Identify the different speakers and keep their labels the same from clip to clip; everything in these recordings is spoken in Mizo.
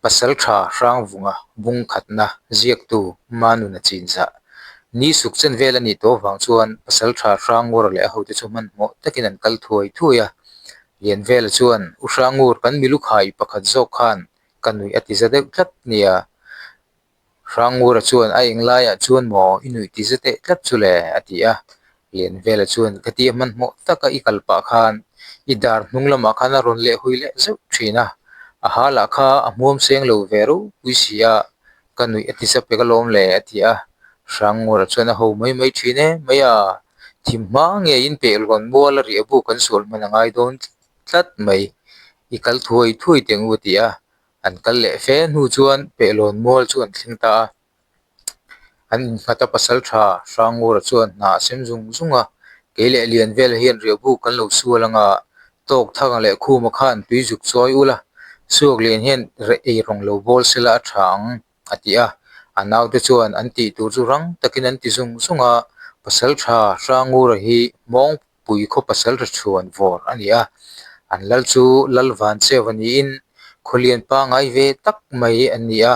Speaker 1: Pasaltha Hrangvunga bung khatna ziaktu Manuna chinzah ni suk chen vel a nih tawh avang chuan Pasaltha Hrangura leh a hote chu hmanhmawh takin an kal thuai thuai a. Lianvela chuan, U Hrangur, kan milukhai pakhat zawk khan ka nuih a ti za deuh tlat nia. Hrangura chuan a eng laiah chuan maw i nuih ti za teh tlat chu le? a ti a. Lianvela chuan ka tia hmanhmawh taka i kal pah khan i dar hnung lamah khan a rawn leh hui leh zeuh thin a, a ha lah kha a hmuam seng lo ve ropui si a, ka nuih a ti za pek alawm le a ti a. Hrangura chuan a ho mai mai thin e mai a, thim hma ngeiin pehluan mual a riah buk kan sual hman a ngai dawn tlat mai, i kal thuai thuai teh ang u a ti a. An kal leh fe hnu chuan pehlawn mual chu an thleng ta a, an innghat a pasal tha Hrangura chuan hna a sem zung zung a, kei leh lian vel hian riahbuk kan lo sual ang a, tawk thanga leh khuma khan tui zuk chawi ula, suak lian hian reh ei rawng lo bawl sela a tha ang a ti a, a naute chuan an tih tur chu rang takin an ti zung zung a, pasal tha Hrangura hi mawng pui khaw pasal ri chhuan vawr a ni a, an lal chu lal van cheu a niin khawlian pangai ve tak mai an ni a,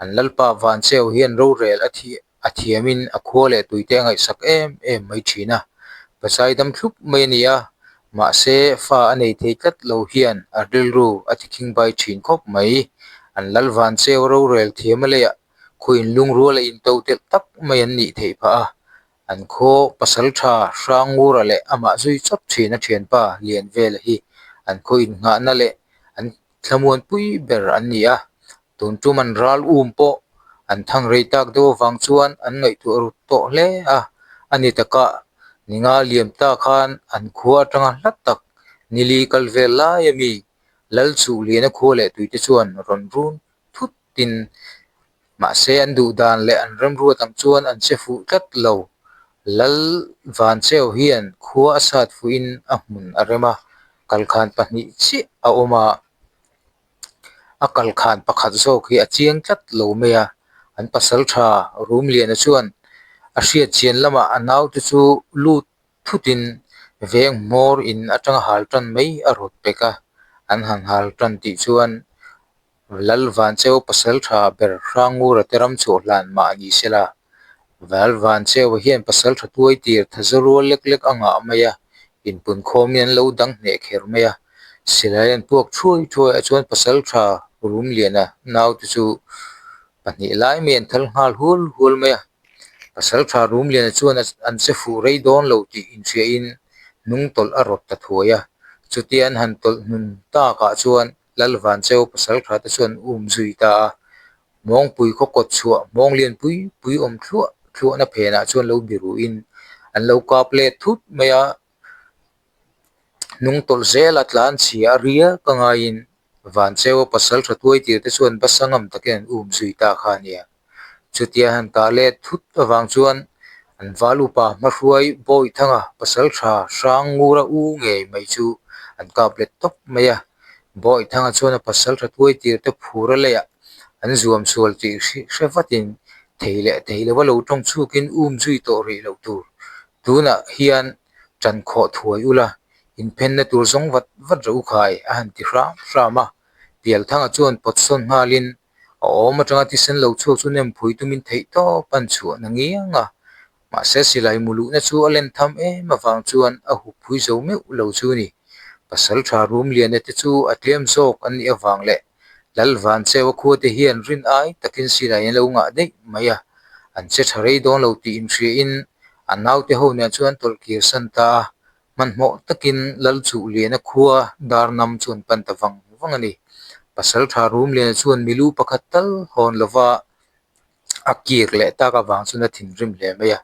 Speaker 1: an lalpa van cheu hian rorel a thih a thiamin a khua leh tuite a ngaihsak em em mai thin a, pasai dam thlup mai a ni a, mahse fa a nei thei tlat lo hian a rilru a ti khingbai thin khawp mai, an lal van cheu rorel thiam a leiah khuin lungrual a into telh tak mai an nih theih phah a. An khaw pasal tha Hrangura leh amah zui chawp thin a thianpa Lianvela hi an khaw innghahna leh an thlamuanpui ber an ni a, tun tum an ral um pawh an thang rei tak deuh avang chuan an ngaihtuah rut tawh hle a, a ni takah ninga liam ta khan an khua atanga hla tak nili kal vel lai ami Lalchuhliana khua leh tuite chuan rawn run thut tin Mahse an duh dan leh an remruat ang chuan an che fuh tlat lo. Lal Vancheu hian khua a sat fuhin a hmun a rem a, kalkhan pahnih chiah a awm a, a kalkhan pakhat zawk hi a chiang tlat lo mai a. An pasal tha Rumliana chuan a hriat chian lamah a naute chu lut thutin veng hmawr in atanga hal tan mai a rawt pek a, an han hal tan tih chuan Lal Vancheu pasal tha ber Hrangura te ram chhuah hlan mah ni se la, Lal Vancheu hian pasal tha tuai tir tha za rual lek lek a ngah mai a, inpun khawmin an lo dang hneh kher mai a, silai an puak thuai thuai ah chuan pasal tha Rumliana naute chu pahnih lai mai an thal nghal hual hual mai a. Pasal tha Rumliana chuan an che fuh rei dawn lo tih inhriain hnung tawlh a rawt ta thuai a, chutia an han tawlh hnun takah chuan Lal Vancheu pasal tha te chuan um zui ta a, Mawngpui khaw kawt chhuah mawng lian pui pui awm thluah thluahna phenah chuan lo biruhin an lo kap let thut mai a, hnung tawlh zela tlan chhia a riak a ngaiin Vancheu pasal tha tuai tir te chuan basa ngam takin an um zui ta kha a nia. Chutia han kah let thut avang chuan an val upa hmahruai Bawithanga pasal tha hrang ngura u ngei mai chu an kap let tawp mai a. Bawithanga chuan a pasal tha tuai tir te phur a leiah an zuam sual tih hre vatin thei leh thei lova lo tawng chhukin um zui tawh rih loh tur. Tunah hian ṭan khawh thuai ula, inphenna tur zawng vat vat rawh u khai a han ti hram hram a. Pialthanga chuan pawt sawn nghalin A awm atanga thisen lo chhuak chu nem phui tumin theih tawp an chhuah na ngiang a, mahse silai mu luhna chu a len tham em avang chuan a hup phui zo meuh lo chu a ni. Pasal tha Rumliana te chu a tlem zawk an nih avang leh Lal Vancheua khua te hian rin ai takin silai an lo ngah daih mai a, an che tha rei dawn lo tih inhriain a naute ho nen chuan tawlh kir san ta a, Hmanhmawh takin Lalchuhliana khua Darnam chu an pan ta vang vang a ni. Pasaltha Rumliana chuan milu pakhat tal hawn lova a kir leh tak avang chuan a thinrim hle mai a.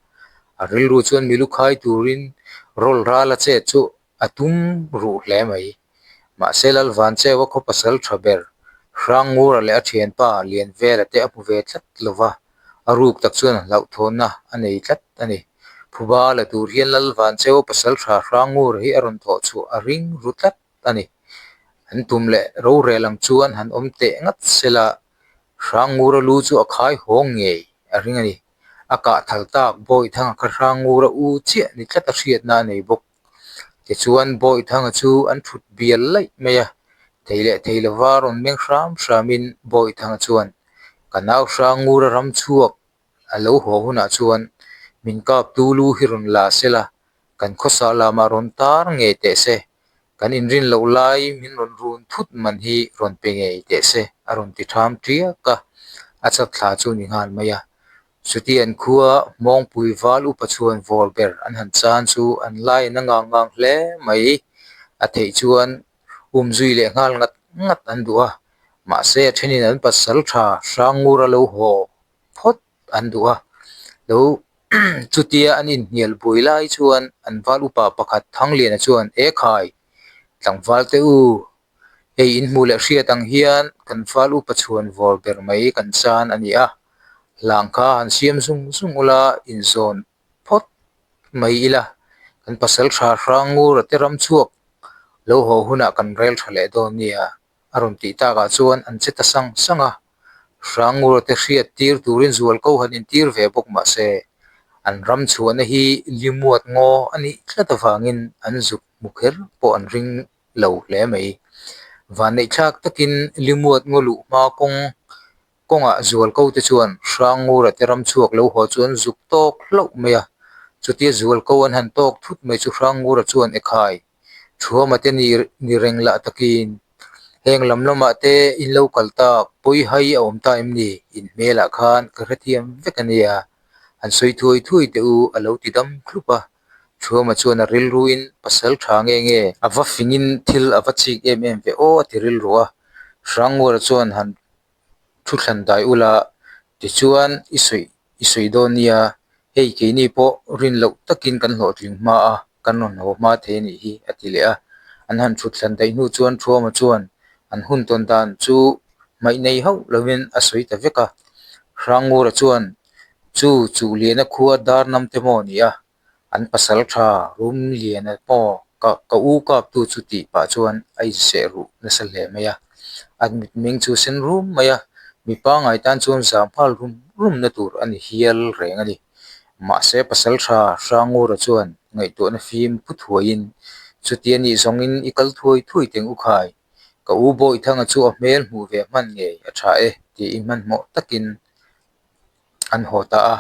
Speaker 1: A rilru chuan milu khai turin rawl ral a chet chu a tum ruh hle mai. Mahse Lalvancheua khaw pasal tha ber Hrangngura leh a thianpa Lianvela te a hmu ve tlat lova, a ruk tak chuan hlauhthawnna a nei tlat a ni. Phuba la tur hian Lalvancheua pasal tha Hrangngura hi a rawn thawh chhuah a ring ru tlat a ni. An tum leh rorel ang chuan han awm teh ngat sela Hrangngura lu chu a khai hawng ngei a ring a ni. A kah thal tak Bawithanga kha Hrangngura u chiah ni tlat a hriatna a nei bawk. Tichuan Bawithanga chu an thut bial laih mai a. Thei leh thei lova rawn meng hram hramin Bawihthanga chuan, Ka nau Hrangngura ram chhuak a lo haw hunah chuan min kaptu lu hi rawn la se la, kan khawsa lamah rawn tar ngei teh se, kan inrin loh lai min rawn run thut man hi rawn pe ngei teh se a rawn ti tham tiak a, a chat thla chu ni nghal mai a. Chuti an khua Hmawngpui val upa chhuan vawr ber an han chan chu an lai na ngang ngang hle mai. A theih chuan um zui leh nghal ngat ngat an duh a, mahse a thenin an pasal tha Hrangngura lo haw phawt an duh a. Lo chutia an inhnial buai lai chuan an val upa pakhat Thangliana chuan, Ekhai, tlangval te u, Hei in hmuh leh hriat ang hian kan fal upa chhuan vawr ber mai kan chan a ni a, hlang kha han siam zung zung ula inzawn phawt mai ila, kan pasal tha hrang ngur a te ram chhuak lo haw hunah kan rel tha leh dawn nia a rawn tih takah chuan an che ta sang sang a, hrang ngur a te hriat tir turin zual ko han intir ve bawk mah se an ram chhuahna hi limuat ngaw a nih tlat avangin an zuk hmu kher pawh an ring lo hle mai. Vanneihthlak takin Limuat ngaw luh hma kawng kawngah zualko te chuan Hrangngura te ram chhuak lo haw chu an zuk tawk hlauh mai a. Chutia zualko an han tawk thut mai chu Hrangngura chuan Ekhai, Thuama te ni ni reng lah takin heng lam lamah te in lo kal tak, pawi hai a awm ta em ni? In hmelah khan ka hrethiam vek a nia, han sawi thuai thuai teh u a lo ti dam thlup a. Thuama chuan a rilruin pasal tha nge nge a va fingin thil a va chik em em ve aw a ti rilru a. Hrangngura chuan han thu thlan dai ula tichuan i sawi i sawi dawn nia, hei keini pawh rin loh takin kan hlawhtling hma a, kan rawn haw hma thei a nih hi a ti leh a. An han thut thlan daih hnu chuan Thuama chuan an hun tawn dan chu hmaih nei hauh lovin a sawi ta vek a. Hrangngura chuan Chu Chuhliana khua dar nam te maw ni a, an pasal tha Rumliana pawh ka ka u kaptu chu tih pah chuan a inseh ruh nasa hle mai a, a mitmeng chu sen rum mai a, mi pangngai tan chuan zam nghal rum rum na tur a ni hial reng a ni. Mahse pasal tha Hrangura chuan ngaihtuahna fim pu thuaiin chutia nih zawngin i kal thuai thuai teng u khai, ka u Bawihthanga chu a hmel hmuh ve hman ngei a tha e tiin hmanhmawh takin an haw ta a,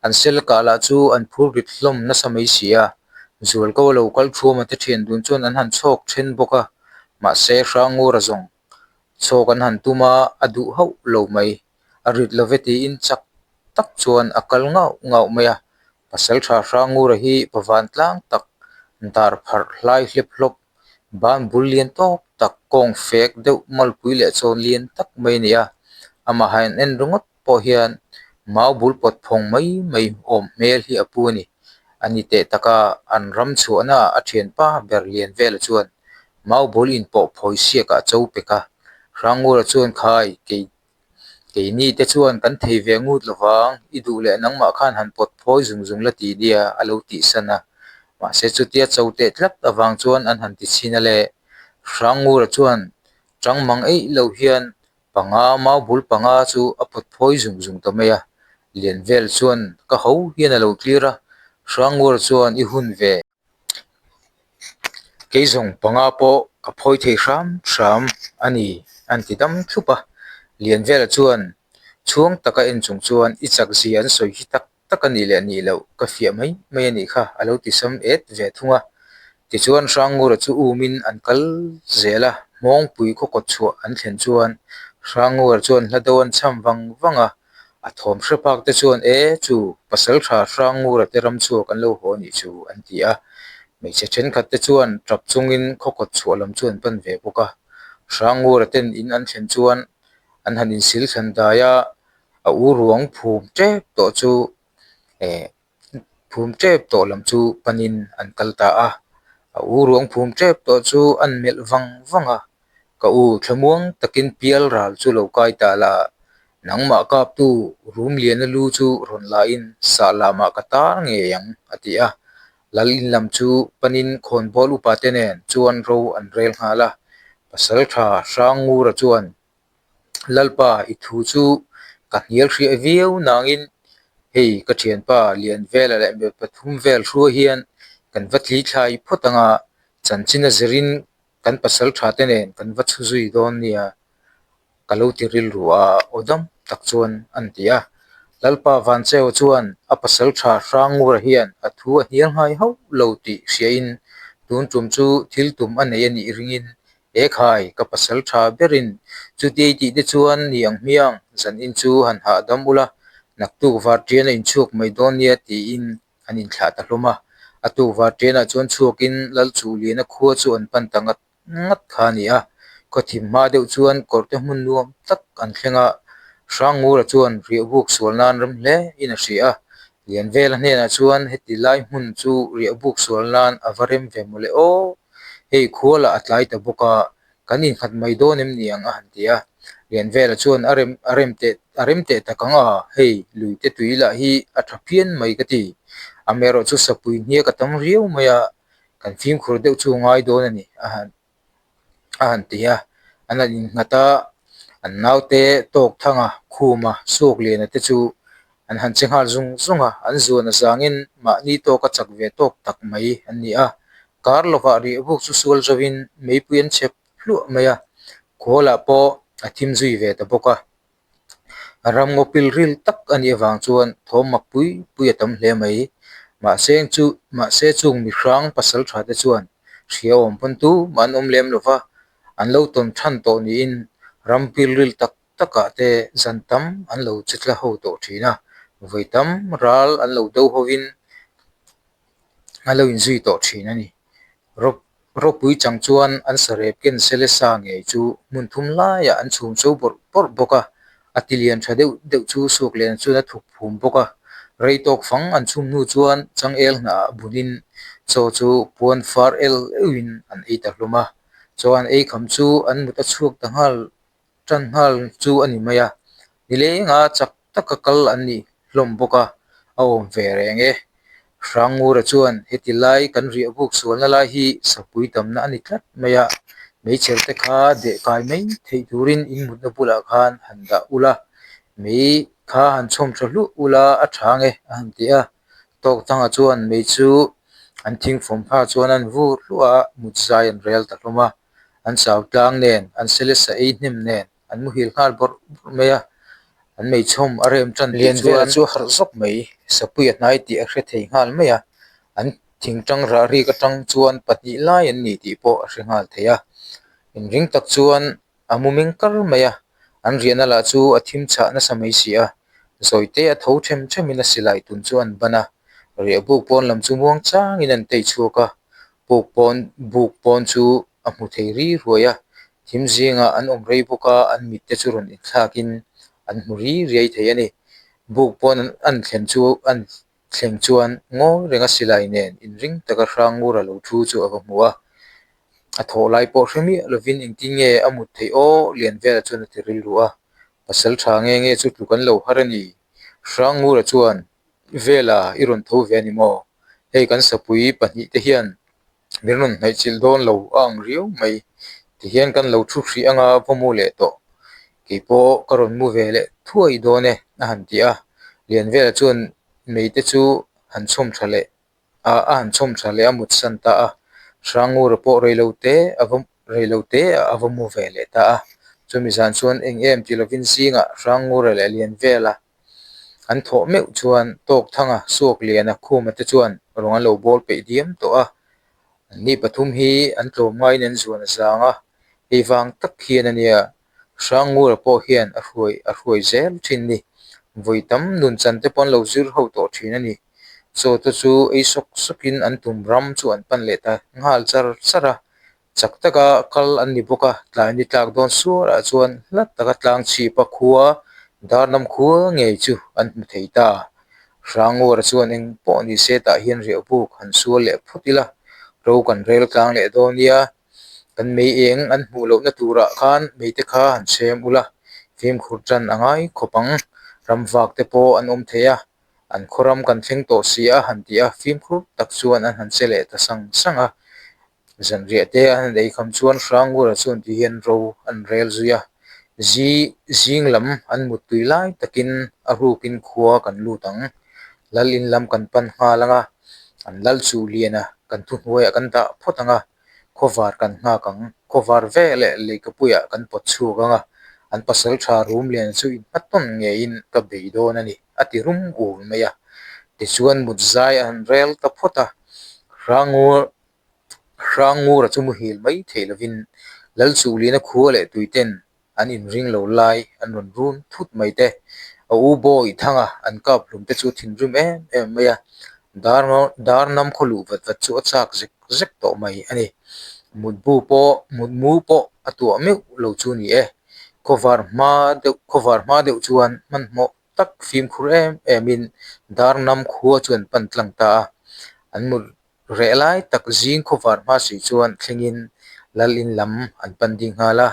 Speaker 1: an sel kah lah chu an phur rit hlawm nasa mai si a, Zualko a lo kal thuam a te thian dun chuan an han chhawk then bawk a, mahse Hrangngura zawng chhawk an han tum a, a duh hauh lo mai, a rit lo ve tiin chak tak chuan a kal ngauh ngauh mai a, Pasaltha Hrangngura hi pavan tlang tak dar pharh hlai hlep hlawp Ban bul lian tawk tak kawng fek deuh malpui leh chawn lian tak mai a ni a, amaha en en ringawt pawh hian mau bul pawt phawng mai mai awm hmel hi a pu a ni. A ni teh taka an ram chhuahna a thianpa ber lian vela chuan mau bul inpawh phawi siakah a cho pek a, Hrangngura chuan khai kei Keini te chuan kan thei ve ngut lovang, i duh leh nangmah khan han pawt phawi zung zung la ti nia a lo tihsan a. Mahse chutia cho teh tlat avang chuan an han ti chhin a le. Hrangngura chuan chang mang eih lo hian panga mau bul panga chu a pawt phawi zung zung ta mai a. Lian vel chuan ka ho hian a lo tlir a, Hrangngura chuan i hun ve. Kei zawng panga pawh ka phawi thei hram hram a ni an ti dam thlup a, Lianvela chuan chhuang taka en chung chuan i chak zia an sawi hi tak tak a nih leh nih loh ka fiah mai mai a nih kha a lo ti sam et ve thung a. Tichuan Hrangngura chu umin an kal zel a, Hmawngpui khaw kawt chhuah an thlen chuan Hrangngura chuan hla do an cham vang vang a, A thawm hre phak te chuan e chu pasal tha Hrangngura te ram chhuak an lo haw anih chu an ti a. Hmeichhe thenkhat te chuan tap chungin khaw kawt chhuah lam chu an pan ve bawk a. Hrangngura ten in an thlen chuan an han insil thlan dai a, a u ruang phum tep tawh chu eh phum tep tawh lam chu panin an kal ta a. A u ruang phum tep tawh chu an melh vang vang a, Ka u thlamuang takin pial ral chu lo kai ta la, nangmah kaptu Rumliana lu chu rawn lain sah lamah ka tar ngei ang, a ti a. Lal in lam chu panin khawnbawl upate nen chuan ro an rel nghal a. Pasaltha Hrangngura chuan, Lalpa, i thu chu ka hnial hriah viau nangin hei ka thianpa Lianvela leh mi pathum vel hruai hian kan va thlithlai phawt anga chanchin a zirin. Kan pasaltha te nen kan va chhu zui dawn nia ka lo ti rilru a, aw dam tak chuan an ti a. Lalpa Vancheu chuan a pasaltha Hrangngura hian a thu a hnial nghai hauh lo tih hriain tun tum chu thil tum a nei a nih ringin Ekhai, ka pasaltha berin chuti tih te chuan ni ang hmiang, zanin chu han hahdam ula, naktuk varṭian a inchhuak mai dawn nia tiin an inthlah ta hlawm a. A tuk varṭianah chuan chhuakin Lalchuhliana khua chu an pan ta ngat ngat kha a ni a. Khawthim hma deuh chuan kawrte hmun nuam tak an thleng a, Hrangngura chuan riahbuk sual nan rem hle in a hria a. Lianvela hnenah chuan heti lai hmun chu riahbuk sual nan a va rem ve mawle aw. Hei khua lah a tlai ta bawk a, kan innghat mai dawn em ni ang a han ti a. Lianvela chuan a rem a rem teh a rem teh tak ang a, hei luite tui lah hi a tha phian mai ka ti. Amaherawh chu sapui hniak a tam riau mai a, kan fimkhur deuh chu ngai dawn a ni a han a han ti a. An han innghat a, an naute tawk thanga khuma suak liana te chu an han che nghal zung zung a, an zuan a zangin mahni tawka chak ve tawk tak mai an ni a. Kar lovah riahbuk chu sual zawin meipui an chep hluah mai a, khualah pawh a thim zui ve ta bawk a. Ramngaw pil ril tak a nih avang chuan thawm mak pui pui a tam hle mai. Mahse chu mahse chung mihrang pasal tha te chuan hria awm pawn tu mah an awm lem lo va, an lo tawn than tawh niin ram pil ril tak takah te zan tam an lo che tla ho tawh thin a, vawi tam ral an lo do hovin a lo inzui tawh thin a ni. Ropui chang chuan an sarep ken sele sa ngei chu hmun thum laiah an chhum cho bawrh bawrh bawk a, a ti lian tha deuh deuh chu suak lian chuan a thuk phum bawk a. Rei tawk fang an chhum hnu chuan changel hnah bunin chaw chu puan far el euhin an ei ta hlawm a, chaw an ei kham chu an mut a chhuak ta nghal tan nghal chu a ni mai a, nilenga chak taka kal an ni hlawm bawk a, a awm ve reng e. Hrangngura chuan heti lai kan riah buk sualna lai hi sapui tamna a ni tlat mai a, meichher te kha deh kai mai theih turin in mutna bulah khan han dah ula, mei kha han chhawm tha hluah ula a tha ang e a han ti a. Tawktanga chuan mei chu an thingfawm hma chuan an vur hluah a, mut zai an rel ta hlawm a. An chau tlang nen, an sele sa ei hnem nen an muhil nghal bawrh bawrh mai a, an meichhawm a rem tan tih chuan chu harh zawk mai, sapui a hnai tih a hre thei nghal mai a, an thingtang rah rik atang chuan pahnih lai an ni tih pawh a hre nghal thei a, inring tak chuan a mu meng kar mai a, an riahna lah chu a thim chhah nasa mai si a, zawite a tho them themin a silai tun chu an ban a, riahbuk pawn lam chu muang changin an tei chhuak a, Puk pawn buk pawn chu a hmu thei ri ruai a, thim zingah an awm rei bawk a, an mit te chu rawn inthlakin an hmu ri riai thei a ni. Buk pawn an thlen chu an thleng chuan ngawi renga silai nen inring taka Hrangngura lo thu chu a va hmu a, a thawh lai pawh hre miah lovin engtin nge a mut theih aw Lianvela chuan a ti rilru a, pasal tha nge nge chu tluk an lo har a ni. Hrangngura chuan Vela i rawn tho ve a ni maw? Hei kan sapui pahnih te hian min rawn hnaih chilh dawn lo a ang riau mai. Tihian kan lo thu hrih anga va mu leh tawh. Keipawh ka rawn mu ve leh thuai dawn e a han ti a. Lianvela chuan mei te chu han chhawm tha leh a a han chhawm tha leh a mut san ta a. Hrangura pawh reilo te a va reilo te a va mu ve leh ta a. Chumi zan chuan eng em ti lovin zingah Hrangura leh Lianvela An thawh meuh chuan Tawkthanga, Suakliana, Khuma te chuan rawng an lo bawl peih diam tawh a. Anni pathum hi an tlawm ngaiin an zuan a zang a, hei vang tak hian a nia Hrangngura pawh hian a hruai a hruai zel thin ni. Vawi tam nun chan te pawh an lo zir ho tawh thin a ni. Chaw te chu ei sawk sawkin an tum ram chu an pan leh ta nghal char char a. Chak taka kal an ni bawk a, tlai ni tlak dawn suarah chuan hla taka tlang chhip a khua Darnam khua ngei chu an hmu thei ta. Hrangngura chuan eng pawh ni se tah hian riahbuk han sual leh phawt ila, ro kan rel tlang leh dawn nia, kan mei eng an hmuh lohna turah khan meite kha han chhem ula, fimkhur tan a ngai khawp ang, ramvak te pawh an awm thei a. An khawram kan thleng tawh si a han ti a, fimkhur tak chuan an han che leh ta sang sang a. Zanriah te an han ei kham chuan Hrangura chuan ti hian ro an rel zui a, zi zing lam an muttui lai takin a rukin khua kan lut ang. Lal in lam kan pan nghal ang a, an lal chu lian a, kan thuhnuaiah kan dah phawt ang a. Khawvar kan nghak ang. Khawvar ve leh leikapuiah kan pawt chhuak ang a, an pasaltha Rumliana chu inhmatawn ngeiin ka bei dawn a ni, a ti rum ur mai a. Tichuan mut zai a han rel ta phawt a, Hrangur Hrangura chu muhil mai thei lovin Lalchuhliana khua leh tuiten an inring lo lai an rawn run thut mai te. A u Bawi Thanga an kap hlum te chu thinrim em em mai a, dar dar nam khaw luh vat vat chu a chak zek zek tawh mai a ni. Mutbu pawh mutmu pawh a tuah meuh lo chu ni e. Khawvar hma deuh khawvar hma deuh chuan hmanhmawh tak fimkhur em emin dar nam khua chu an pan tlang ta a, an mut Reh lai tak zing khawvar hma si chuan thlengin Lal in lam an pan ding nghal a.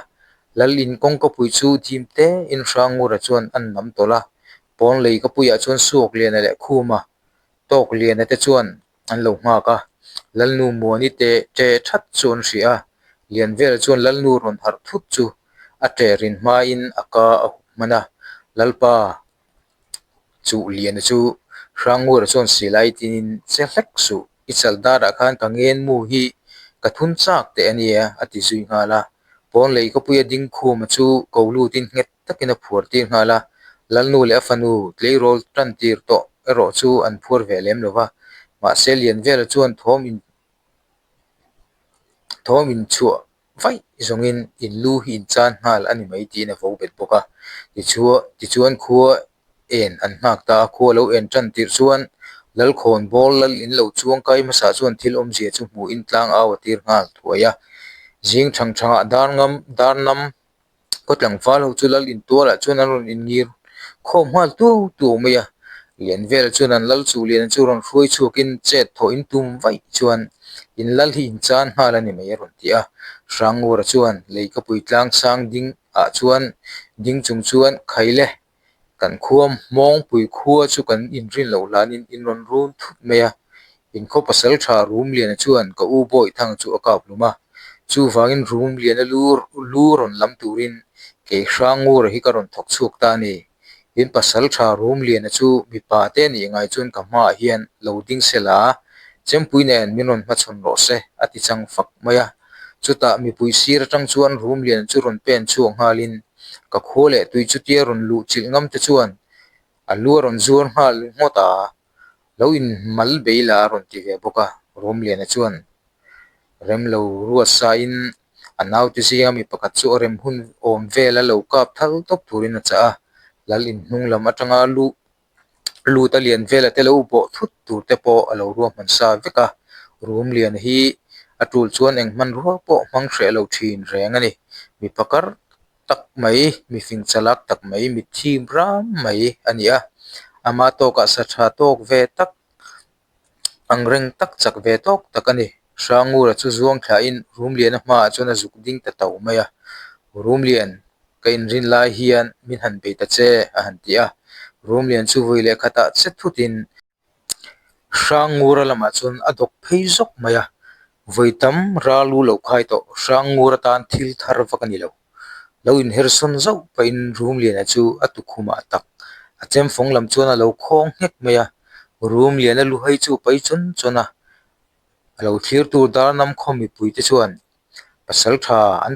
Speaker 1: Lal in kawngkapui chu dim te in Hrangura chuan an nam tawlh a. Pawn lei kapuiah chuan Suakliana leh Khuma Tawkliana te chuan an lo nghak a. Lalnu Muani te ṭe that chu an hria a. Lianvela chuan Lalnu rawn harh thut chu a ṭe rin hmain a ka a hup hman a. Lalpa Chuh Liana chu Hrangura chuan silai tinin che hlek suh, i chal darah khan ka ngen mu hi ka thun chak teh a nia a ti zui nghal a. Pawn lei khawpuia ding khuma chu ko lutin nghet takin a phuar tir nghal a, Lalnu leh a fanu tleirawl tan tir tawh erawh chu an phuar ve lem lo va, mahse Lianvela chuan thawm in thawm inchhuah vaih zawngin in lu hi in chan nghal a ni mai tiin a vo bet bawk a. Tichuan tichuan khua en an nghak ta a, khua lo en tan tirh chuan Lalkhawn bawl lal in lo chuang kai hmasa chuan thil awmzia chu hmuhin tlang au a tir nghal thuai a. Zing thang thangah dar ngam dar nam Khaw tlangval ho chu lal intualah chuan an rawn inngir khawm nghal tuau tuau mai a, lian vel chuan an lal chu lian chu rawn hruai chhuakin chet thawh in tum vaih chuan in lal hi in chan nghal a ni mai a rawn ti a. Hrangura chuan leikapui tlang sang ding ah chuan ding chung chuan Khaile Kan khua Hmawngpui khua chu kan inrin loh hlanin in rawn run thut mai a, in khaw pasal tha Rumliana chuan ka u Bawihthang chu a kap hlum a, chuvangin Rumliana lu lu rawn lam turin kei Hrangura hi ka rawn thawk chhuak ta a ni. In pasal tha Rumliana chu mipa te nih ngai chuan ka hmaah hian lo ding se la, Chempui nen min rawn hmachhawn rawh se a ti chang fak mai a. Chutah mipui sir atang chuan Rumliana chu rawn pen chhuak nghalin Ka khua leh tui chutia rawn luh chilh ngam te chuan a lu a rawn zuar nghal ngawt a, lo inmal bei la a rawn ti ve bawk a. Rumliana chuan rem lo ruat sain a naute zinga mi pakhat chu a rem hun awm vela lo kap thal tawp turin a chah a, lal inhnung lam atanga luh Lut a lian vela te lo bawh thut tur te pawh a lo ruahman sa vek a, room lian hi a tul chuan eng hmanrua pawh hmang hreh lo thin reng a ni. Mi pakar tak mai, mi fing chalak tak mai, mi thim ram mai a ni a, ama tawkah sa tha tawk ve tak ang reng tak chak ve tawk tak a ni. Hrangura chu zuang thlahin room liana hmaah chuan a zuk ding ta tau mai a, room lian Ka inrin lai hian min han bei ta che, a han ti a. Rumlian chu vui leh khatah che thutin Hrangngura lamah chuan a dawk phei zawk mai a. Vawi tam ral lu lo khai tawh Hrangngura tan thil thar vak a ni lo. Lo inhersawn zauh pahin Rumliana chu a tukhumah tak a chemfawng lam chuan a lo khawng nghek mai a. Rumliana luhai chu a pai chawn chawn a. A lo thlir tur Darnam khaw mipuite chuan Pasal tha an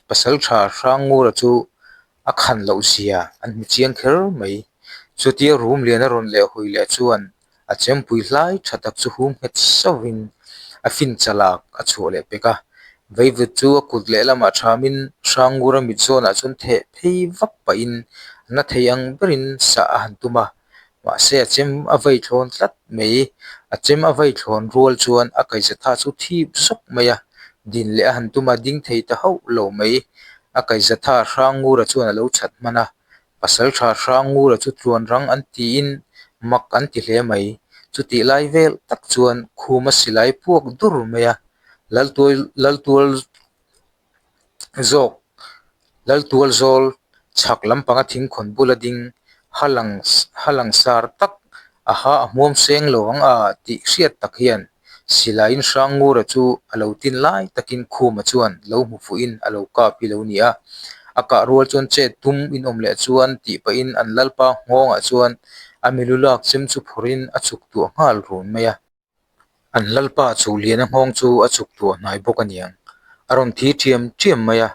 Speaker 1: pasal tha Hrangngura chu a khan loh zia an hmu chiang kher mai. Chutia room lian a rawn leh hawi leh chuan a chempui hlai tha tak chu hum nghet sauhin a fin chalak a chhuah leh pek a. Veivut chu a kut lehlamah thamin Hrangngura mit zawnah chuan theh phei vak pahin a na thei ang berin sah a han tum a. Mahse a chem a vei thlawn tlat mai. A chem a vei thlawn rual chuan a kaihzatha chu thip zawk mai a, din leh a han tum a, ding thei ta hauh lo mai. A kaihzatha Hrangngura chuan a lo chhat hman a, Pasaltha Hrangngura chu tluan rang an tiin mak an ti hle mai. Chutih lai vel tak chuan khuma silai puak dur mai a, Laltual Laltual zawk Laltual zawl chhak lampanga thingkhawn bula ding ha lang ha langsar tak a ha a hmuam seng lo ang a tih hriat tak hian silaiin Hrangngura chu a lo tin lai takin Khuma chuan lo hmu fuhin a lo kap hi lo ni a, a kah rual chuan chet tum inawm leh chuan tih pahin an lalpa nghawngah chuan a milu lak chem chu phawrhin a chhuk tuah nghal run mai a. An lalpa chu Liana nghawng chu a chhuk tuah hnai bawk a niang. A rawn thi ṭhiam ṭhiam mai a,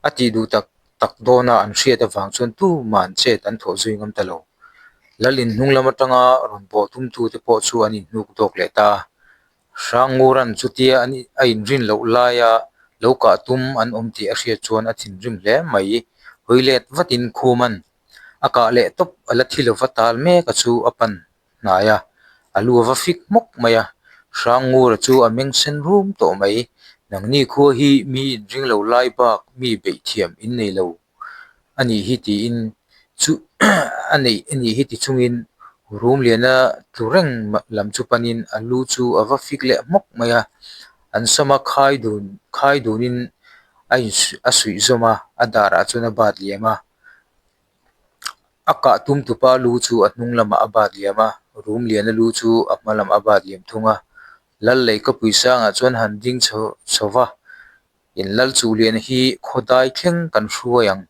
Speaker 1: a tih duh tak tak dawna an hriat avang chuan tumah an chet an thawh zui ngam ta lo. Lal in hnung lam atanga rawn bawh tumtute pawh chu an inhnuk dawk leh ta a. Hrangngura'n chutia an a inrin loh laia lo kah tum an awm tih a hriat chuan a thinrim hle mai. Hawi let vatin Khuma'n a kah leh tawp a la thi lova tal mek a chu a pan hnai a, a lu a va fik hmawk mai a, Hrangngura chu a meng sen rum tawh mai. Nangni khua hi mi inring lo lai bak mi beih thiam in nei lo a nih hi tiin chu a neih a nih hi ti chungin Rumliana tlu reng lam chu panin a lu chu a va fik leh hmawk mai a, an sama khai dun khai dunin a in a suih zawm a, a darah chuan a bat liam a. A kah tum tupa lu chu a hnung lamah a bat liam a, Rumliana lu chu a hma lamah a bat liam thung a. Lal Leikapui sangah chuan han ding chho chho va, In lal chu lian hi khawdai thleng kan hruai ang,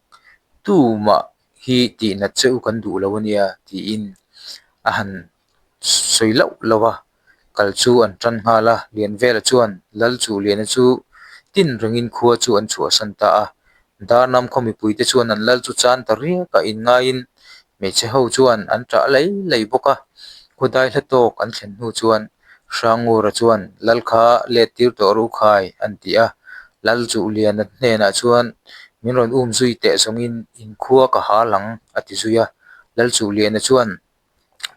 Speaker 1: tumah hi tihnat che u kan duh lo a nia tiin a han sawi loh loh a, kal chu an tan nghal a, Lianvela chuan lal chu liana chu tin rengin khua chu an chhuahsan ta a, Darnam khaw mipuite chuan an lal chu chan ta riak a inngaiin hmeichhe ho chuan an ṭah lai lai bawk a, khawdai hla tawk an thlen hnu chuan Hrangngura chuan lal kha let tir tawh ru khai an ti a, lal chu Liana hnenah chuan min rawn um zui teh zawngin inkhua ka hal ang a ti zui a, lal chu Liana chuan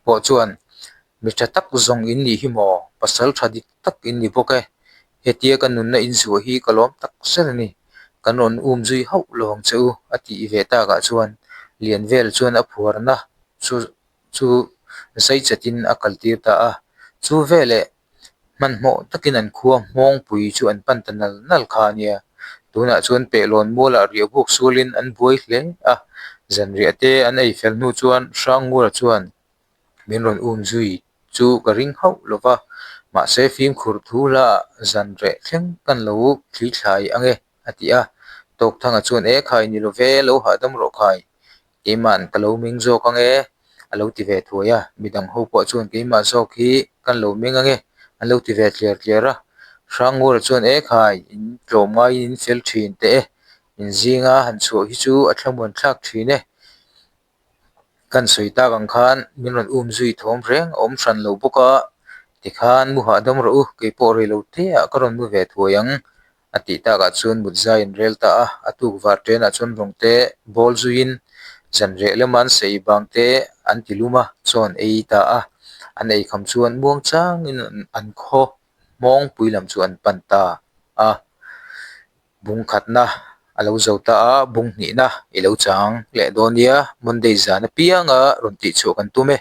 Speaker 1: pawh chuan mi tha tak zawng in nih hi maw, pasal tha dik tak in ni bawk e, hetia ka nunna in zuah hi ka lawm tak zet a ni, kan rawn um zui hauh lo ang che u a tih ve takah chuan Lianvel chuan a phuarna chu chu zai chatin a kaltir ta a, chu veleh hmanhmawh takin an khua hmawngpui chu an pan ta nal nal kha a nia. Tunah chuan pehlawn mualah riah buk sualin an buai hle a, zanriah te an ei fel hnu chuan Hrangngura chuan min rawn um zui chu ka ring hauh lo va, mahse fimkhur thu hlaah zanreh thleng kan lo thli thlai ang e a ti a. Tawkthanga chuan e khai ni lo ve, lo hahdam rawh khai. Keima'n ka lo meng zawk ang e, a lo ti ve thuai a, midang ho pawh chuan keimah zawk hi kan lo meng ang e, an lo ti ve tliar tliar a. Hrangngura chuan e khai, in tlawm ngaiin in fel thin teh e, in zinga han chhuah hi chu a thlamuan thlak thin e. Kan sawi tak ang khan min rawn um zui thawm reng a awm hran lo bawk a, tikhan mu hahdam rawh u, keipawh rei lo te ah ka rawn mu ve thuai ang. A tih takah chuan mut zai an rel ta a, a tuk var tenah chuan rawng te bawl zuiin zanreh lama an sei bang te an ti lum a, chaw an ei ta a, an ei kham chuan muang changin an khaw hmawngpui lam chu an pan ta a, bung khatna a lo zo ta a, bung hnihna i lo chang leh dawn nia, Monday zan apianga rawn tihchhuah kan tum e.